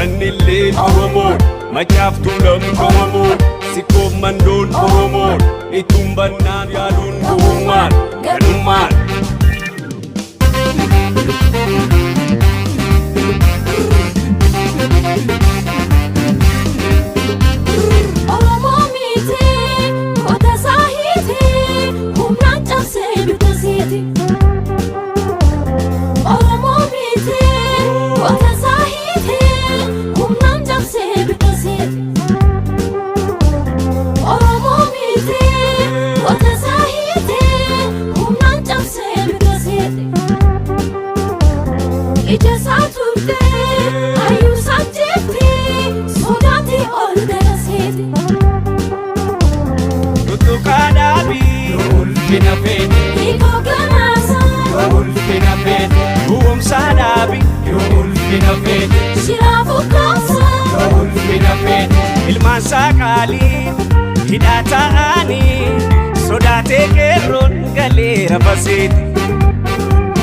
Boorannilleen Oromoon, Macaaf Tuulamni Oromoon, Sikkoof Mandoon Oromoon, ittuun bannaan yaaluun gowwummaan gadhummaan. Oromoo miti goota saahiiti humnaan cabsee bita seeti. Oromoo miti goota saahiiti humnaan cabsee bita seeti. Oromoo miti goota saahiiti humnaan cabsee bita seeti. Ija isaa turte hayyuu isaa jetti sodaati ol gara seeti. Tuttuqaa dhaabii ulfina feete, Hiikoo ganaasa ulfina feete, gowwoomsaa dhaabii ulfina feete, shiraafu kaasa ulfina feete, ilmaan isaa qaalii hidhaa ta'anii sodaatee qeerroon galeera baseeti.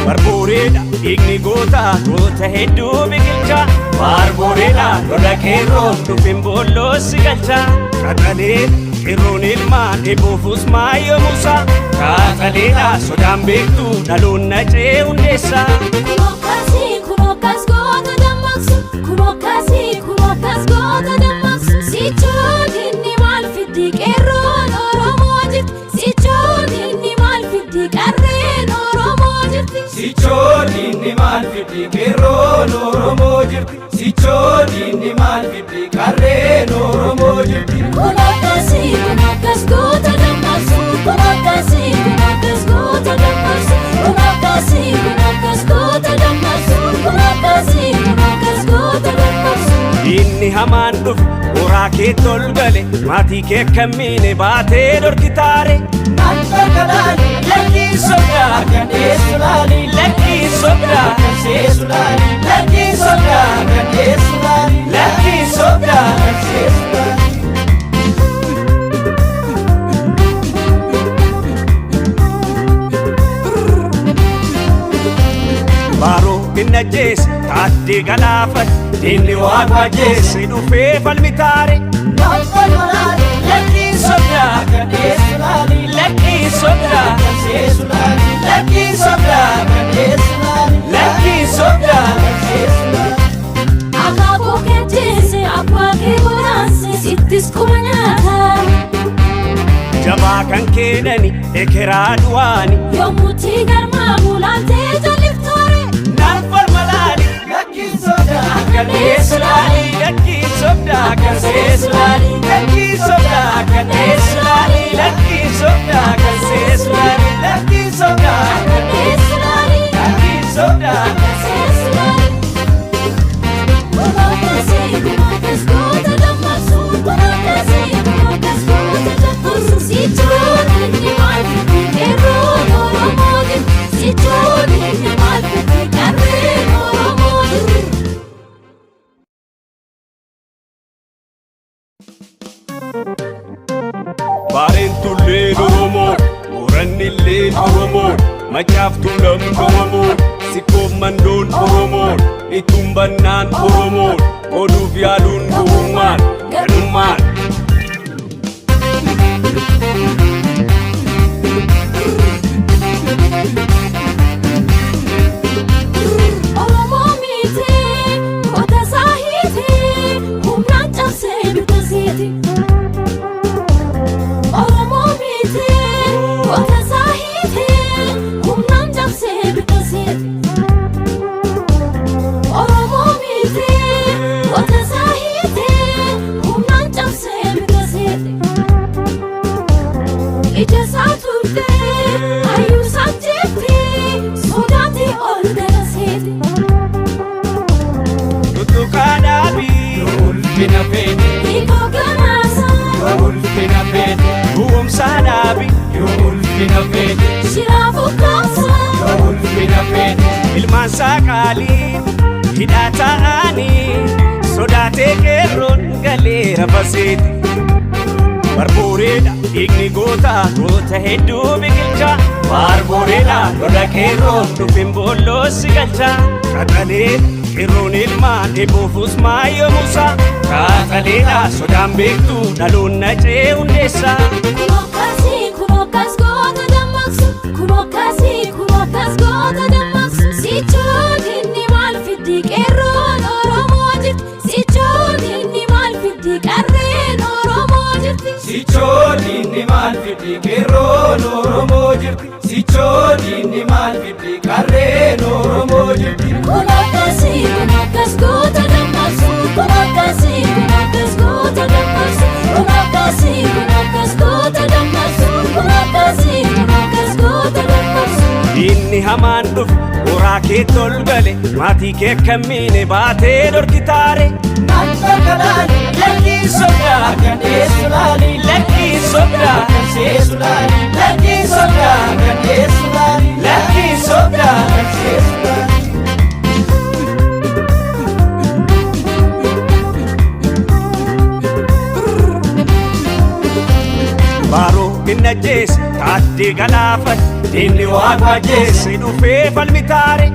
Barbooreedha dhiigni goota goota hedduu biqilcha. Barbooreedha lola qeerroon dhufin boolloo si galcha. Qaxaleedha qeerroon ilmaan eeboofus maayyoo musa. Qaxaleedha sodaan beektu dhaloon nacee hundeessa. Kunoo kaasii kunoo kaas goota dammaqsu, kunoo kaasii kunoo kaas goota dammaqsu. Sichoon inni maal fiddi qeerroon Oromoo jirti, sichoon inni maal fiddi qarreen Oromoo jirti. Sichoon inni maal fiddi qeerroon Oromoo jirti. Sichoon inni maal fiddi qarreen Oromoo jirti. Kunoo kaasii kunoo kaas goota dammaqsu, kunoo kaasii kunoo kaas goota dammaqsu, kunoo kaasii kunoo kaas goota dammaqsu, kunoo kaasii kunoo kaas goota dammaqsu. Inni hamaan dhufe horaa kee tol gale, maatii kee kamiine baatee dhorkitaare. Lakkii sodaa kan dhiyeessu laali, lakkii sodaa kan seesu laali, lakkii sodaa kan dhiyeessu laali, lakkii sodaa kan seesu laali. Baaroo inni ajjeese taaddee galaafate, diinni waaqa ajjeese dhufee falmitaare. Lakkii sodaa kan dhiyeessu laali, lakkii sodaa kan seesu laali, lakkii sodaa kan dhiyeessu laali, lakkii sodaa kan seesu laali. Akaakuu kee ajjeese abbaa kee godaanse sittis kuma nyaata. Jabaa kan keedhani ekeraa du'aani. Yommutti garmaamu laaltee jaliftoore. Naan falma laali, lakkii sodaa kan dhiyeessu laali, lakkii sodaa kan seesu laali, lakkii sodaa kan dhiyeessu laali, lakkii sodaa kan seesu laali, lakkii sodaa kan Dhiyeessu laali. Lakkii sodaa. Seessu laali. Kunoo kaasii kunoo kaas goota dammaqsu, kunoo kaasii kunoo kaas goota dammaqsu. Sichoon inni maal fiddi qeerroon Oromoo jirti, sichoon inni maal fiddi qarreen Oromoo jirti. Baareen tulleen Oromoon, Boorannilleen Oromoon, Macaaf Tuulamni Oromoon, Sikkoof Mandoon Oromoon, ittuun bannaan Oromoon, qooduuf yaaluun gowwummaan gadhummaan. Oromoo miti goota saahiiti humnaan cabsee bita seeti. Oromoo miti goota saahiiti humnaan cabsee bita seeti. Oromoo miti goota saahiiti humnaan cabsee bita seeti. Ija isaa turte hayyuu isaa jetti sodaati ol gara seeti. Tuttuqaa dhaabii ulfina feete, Hiikoo ganaasa ulfina feete, gowwoomsaa dhaabii ulfina feete, shiraafu kaasa ulfina feete, ilmaan isaa qaalii hidhaa ta'anii sodaatee qeerroon galeera baseeti. Barbooreedha dhiigni goota goota hedduu biqilcha. Barbooreedha lola qeerroon dhufin boolloo si galcha. Qaxaleedha Qeerroon ilmaan eeboofus maayyoo musaa. Kaataleedha sodaan beektu dhaloon nacee hundeessaa. Kunoo kaasii kunoo kaas goota dammaqsu, kunoo kaasii kunoo kaas goota dammaqsu. Sichoo inni maal fiddi qeerroon Oromoo jirti? Sichoo inni maal fiddi qarreen Oromoo jirti? Sichoon maal fiddi qeerroon Oromoo jirti? Sichoon maal fiddi qarreen Oromoo jirti? Kunoo kaasii kunoo kaas goota dammaqsu, kunoo kaasii kunoo kaas goota dammaqsu, kunoo kaasii kunoo kaas goota dammaqsu, kunoo kaasii kunoo kaas goota dammaqsu. Inni hamaan dhufe horaa kee tol gale, maatii kee kamiine baatee dhorkitaare. Lakkii sobdaa kan dhiyeessu laali, lakkii sobdaa kan seesu laali, lakkii sobdaa kan dhiyeessu laali, lakkii sobdaa kan seesu laali. Baaroo inni ajjeese taaddee galaafate, diinni waaqa ajjeese dhufee falmitaare.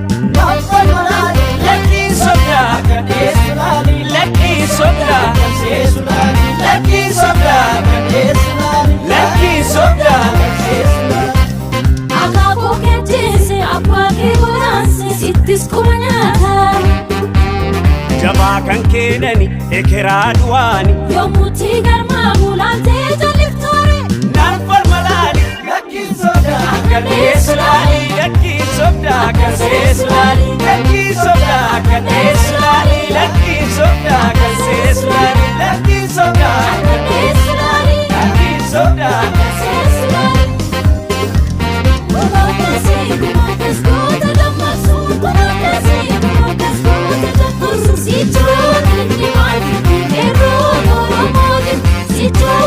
Lakkii sobdaa kan dhiyeessu laali, lakkii sobdaa kan seesu laali, lakkii sobdaa kan dhiyeessu laali, lakkii sobdaa kan seesu laali. Akaakuu kee ajjeese, abbaa kee godaanse, sittis quba nyaata. Jabaa kan keenani ekeraa du'aani. Yommuutti garmaa bulaaltee jaliftoore. Naan falma laali, lakkii sobdaa kan dhiyeessu laali, lakkii sobdaa kan seesu laali, lakkii sobdaa kan dhiyeessu laali, lakkii sobdaa kan seesu laali, lakkii sobdaa Akka dhiyeessu laali. Lakkii sobdaa. Akka seessu laali. Kunoo kaasii kunoo kaas goota dammaqsu, kunoo kaasii kunoo kaas goota dammaqsu. Sichoo inni maal fiddi qeerroon Oromoo jirti? Sichoo